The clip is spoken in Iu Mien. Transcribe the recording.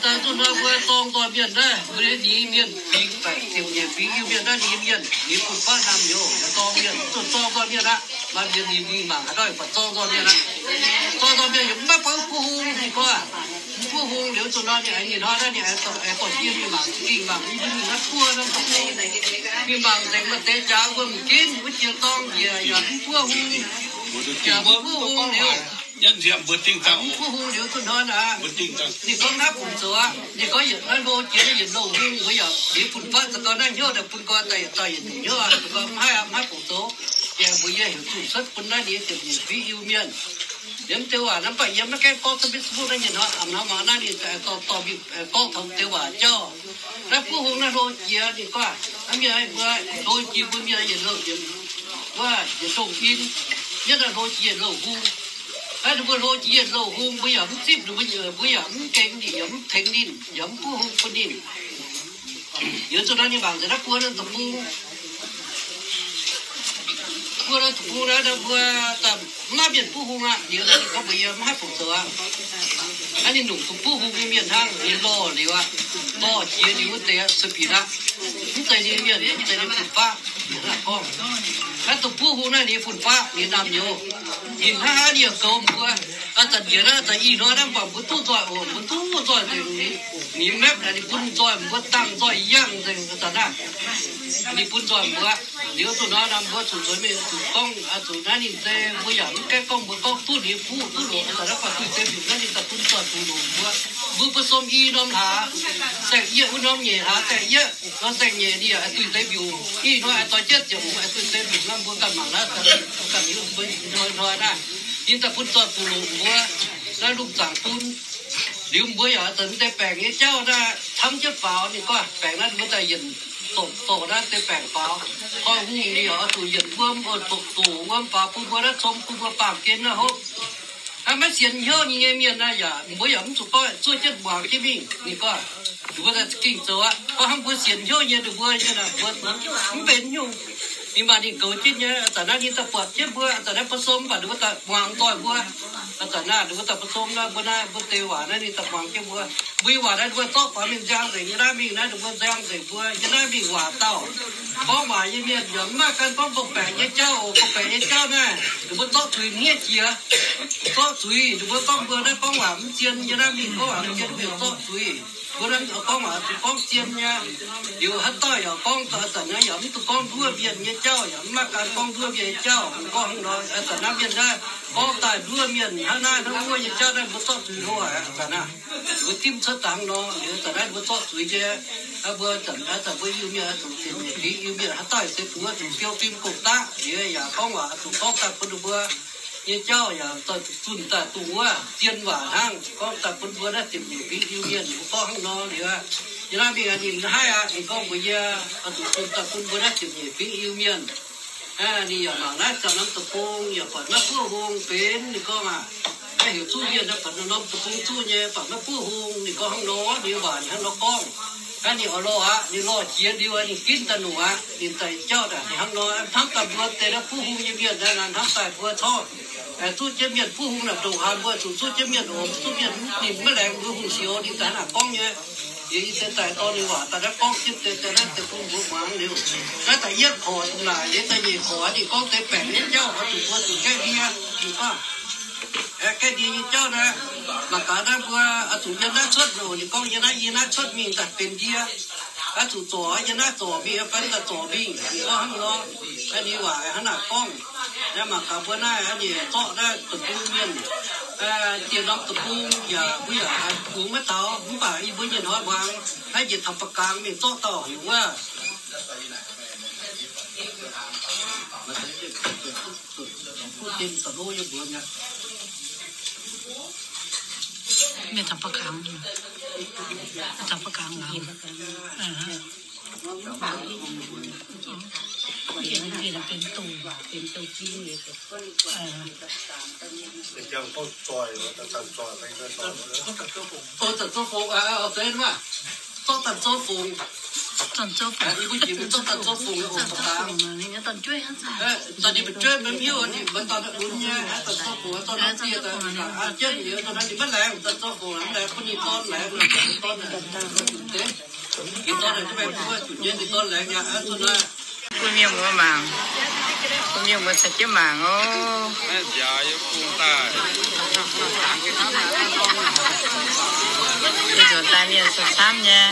Daaih zuqc nor mbuo zorng nzoih mienh naaiv, mbuo nyei ninh mienh fingx, ziepc nyeic fingx Iu-Mienh naaiv ninh mienh, ninh fun-faqv naamh nyouz zorng mienh, zuqc zorng nzoih mienh aqv. Maaih mienh ninh mingh mangc haaix dauh yaac buatc zorng nzoih mienh aqv. Zorng nzoih mienh yaac mv baac buov hung, ninh gorngv, mv buov hung liuz zuqc nor ninh aengx nyei hnoi naaiv ninh aengx dorh, aengx dorh jienv mingh mangc, mingh mangc mv bun mingh naaiv buov naaiv dorh hung. Mingh mangc nzengc maaih deix jaax wuom ginv wuov jiex dorng njiec yaac mv buov hung. Yaac mv buov hung liuz, mv buov hung liuz zuqc hnoi naaic, ninh gorngv naaiv fungc zoux aqv. Ninh gorngv yietc naaiv hlo jiex naaiv yietc louh hung, mbuo yaac liuz fun-faqv za'gengh naaiv hnyouv daaih bun gorx daaih yietc dauh yietc nyungc hnyouv aqv. Ninh gorngv mv haih aqv, mv haih fungc zoux. Yaac mbuo yie heuc zunh cuotv bun naaiv ninh ziepc nyeic fingx Iu-Mienh. Yiem deix waac naaiv mv baac yie maiv gaengh gorngv cuotv Facebook naaiv nyei hnoi, a'hnoi mangc naaiv ninh dorh dorh mingh gorngv taux deix waac jauv. Naaiv buov hung naaiv hlo jiex ninh gorngv naaiv mienh mbuo hlo jiex mbuo mienh yietc louh, wuov yietc ndongh in, yie naaiv hlo jiex yietc louh hung. Naaiv ninh mbuo hlo jiex yietc louh hung, mbuo yaac mv zipv ninh mbuo, mbuo yaac mv gengx ninh, yaac mv tengx ninh, yaac mv buov hung bun ninh. Liuz zuqc naaiv ninh mangc nzengc naaiv buo norm deic-bung, buo norm deic-bung naaiv, mbuo daaih mv maaih mienh buov hung aqv. Liuz naaiv ninh gorngv mbuox yie mv haih fungc zoux aqv. Naaiv ninh nungc duqv buov hung nyei mienh hnangv, ninh lorh liuz aqv, lorh jiex liuz wuov deix aqv, sueih bieqc aqv. Mv zeiz ninh mienh, mv zeiz ninh fun-faqv. Naaiv duqv buov hung naaiv ninh fun-faqv, ninh naamh nyouz. Ninh hnangv haaix ninh yaac goux mbuo. Aa, zanc njiec naaiv zanc i hnoi naaiv mv baac mbuo duqv nzoih oc, mbuo duqv nzoih nzengc. Ninh mepv naaic ninh bun nzoih mbuo dangh nzoih yangh nzengc zanc naaiv. Ninh bun nzoih mbuo. Liuz zuqc hnoi naaiv mbuo zuqc nzuonx mingh zuqc gorngv, zuqc naaiv ninh zei mbuo yaac mv gaengh gorngv mbuo gorngv duqv ninh fuqv duqv longx. Zanc naaiv baac duih deix mbiungc naaiv ninh daaih bun nzoih zuqc longc mbuo. Mbuo, mbuo som i norm hlaax, saeng-yietv wuov norm nyeic hlaax saeng-yietv, norm saeng-nyeic ninh yaac duih deix mbiungc. Ih hnoi aengx doix jienv ziepc hmz aengx duih deix mbiungc naaiv mbuo ganh mangc naaiv, ganh hiuv mbuo hnoi hnoi naaiv. Ninh daaih bun nzoih zuqc longc mbuo naaiv lungh zaangc bun. Liuz mbuo yaac zanc deix baengc nyei jauv naaiv camv jienv faaux, ninh gorngv baengc naaiv mbuo daaih yienc zorc, zorc naaiv deix baengc faaux. Koi hungh ninh yaac oix zuqc yienc wuom, oix zuqc doqc wuom faaux bun mbuo naaiv, com bun mbuo baamh gen naaiv hopv. Hnangv maiv sienx hnyouv nyei mienh naaiv yaac mbuo yaac mv zuqc gorngv zuov jienv muangx jienv mingh. Ninh gorngv ninh mbuo daaih za'gengh zoux aqv. Gorngv hnangv mbuo sienx hnyouv nyei ninh mbuo nyei naaic mbuo mv benx nyungc. Ninh maaih ninh goux jienv nyei. Zanc naaiv ninh daaih buatc jienv mbuo, zanc naaiv bun som mv baac ninh mbuo daaih muangx doic mbuo. Zanc naaiv ninh mbuo daaih bun som naaiv, mbuo naaiv mbuo deix waac naaiv ninh daaih muangx jienv mbuo. Mbuo nyei waac naaiv ninh mbuo zorqv faaux mingh nziang nzengc, yie naaiv mingh naaiv ninh mbuo nziang nzengc mbuo, yie naaiv mingh waac dauh. Gorngv waac nyei mienh yaac mv maaih gan gorngv gorngv-baeqc nyei jauv oc. Gorngv-baeqc nyei jauv naaiv ninh mbuo zorqv zuiz hniev jiex. Zorqv zuiz ninh mbuo gorngv mbuo naaiv gorngv waac mv zien, yie naaiv mingh gorngv waac mv zien, mbuo zorqv zuiz. Mbuo naaiv gorngv waac zuqc gorngv zien nyei. Liuz haaix dauh yaac gorngv zanc naaiv yaac mv duqv gorngv nduov mienh nyei jauv, yaac mv maaih gan gorngv nduov mienh nyei jauv. Gorngv hnangv nor, zanc naaiv mienh naaiv gorngv daaih nduov mienh hnangv naaiv hnangv wuov nyei jauv naaiv mbuo zorqv zuiz loh aqv. Zanc naaiv mbuo dimv cuotv dangh nor, liuz zanc naaiv mbuo zorqv zuiz nyei. Mbuo zanc naaiv zanc mbuo Iu-Mienh oix zuqc sienx nyeic fingx Iu-Mienh, haaix dauh se duqv zuqc siou fim gong-daqv, liuz yaac gorngv waac zuqc gorngv daaih bun ninh mbuo nyei jauv yaac zunh daaih dongh wuov zien waac hnangv, gorngv daaih bun mbuo naaiv ziepc nyeic fingx Iu-Mienh mbuo gorngv hnangv nor liuz, yie naaiv mingh ninh haih aqv, ninh gorngv mbuox yie, oix zuqc zunh daaih bun mbuo naaiv ziepc nyeic fingx Iu-Mienh. Ninh yaac mangc naaiv ziangh norm deic-bung yaac buatc maiv buov hung benx, ninh gorngv aqv. Naaiv heuc zuqv mienh naaiv buatc norm deic-bung zuqv nyei buatc maiv buov hung, ninh gorngv hnangv nor, ninh waac ninh hnangv nor gorngv. Naaiv ninh oix lorh aqv, ninh lorh jiex liuz ninh ginv daaih nungc aqv, ninh daaih jauv daaih ninh hnangv nor, hnamv daaih mbuo deix naaiv buov hung nyei mienh naaiv, hnamv daaih mbuo corc zuqv jienv mienh buov hung naaic ndongc haaix mbuo zuqc zuqv jienv mienh oc, zuqv mienh ninh maiv laengz mbuo hungh siouc, ninh daaih hnangv naaic gorngv nyei. Yie, yie se daaih dorh ninh waac daaih naaiv gorngv jienv deix daaih naaiv deic-bung mbuo muangx liuz, naaiv da'yietv korc naaic, liuz da'nyeic korc ninh gorngv deix baengc nyei jauv oix zuqc mbuo zuqc gaeqv ndie, ninh gorngv gaeqv ndie nyei jauv naaiv, mangc gaax naaiv mbuo oix zuqc yiem naaiv cuotv oc, ninh gorngv yiem naaiv, yiem naaiv cuotv mingh daaih benx ndie. Oix zuqc zorc yiem naaiv zorc mingh, fai daaih zorc mingh, ninh gorngv hnangv nor. Naaiv ninh waac hnangv naaic gorngv. Naaiv mangc gaax mbuo naaiv ninh zorqv naaiv deic-bung mienh, dieh norm deic-bung yaac mbuo yaac haiz kungx maiv taux, mv baac yie mbuo nyei hnoi muangx naaiv njiec taux Ba'gaang mingh zorqv dauh heuc wuov Mienh taux Ba'gaang, taux Ba'gaang laangz. Benx douz, benx douz jin. Zorqv daaih zouv fungx. Bun mienh muoz mangc. Bun mienh muoz caux jienv mangc oc. Nzuonx daaih mienh camv-camv nyei.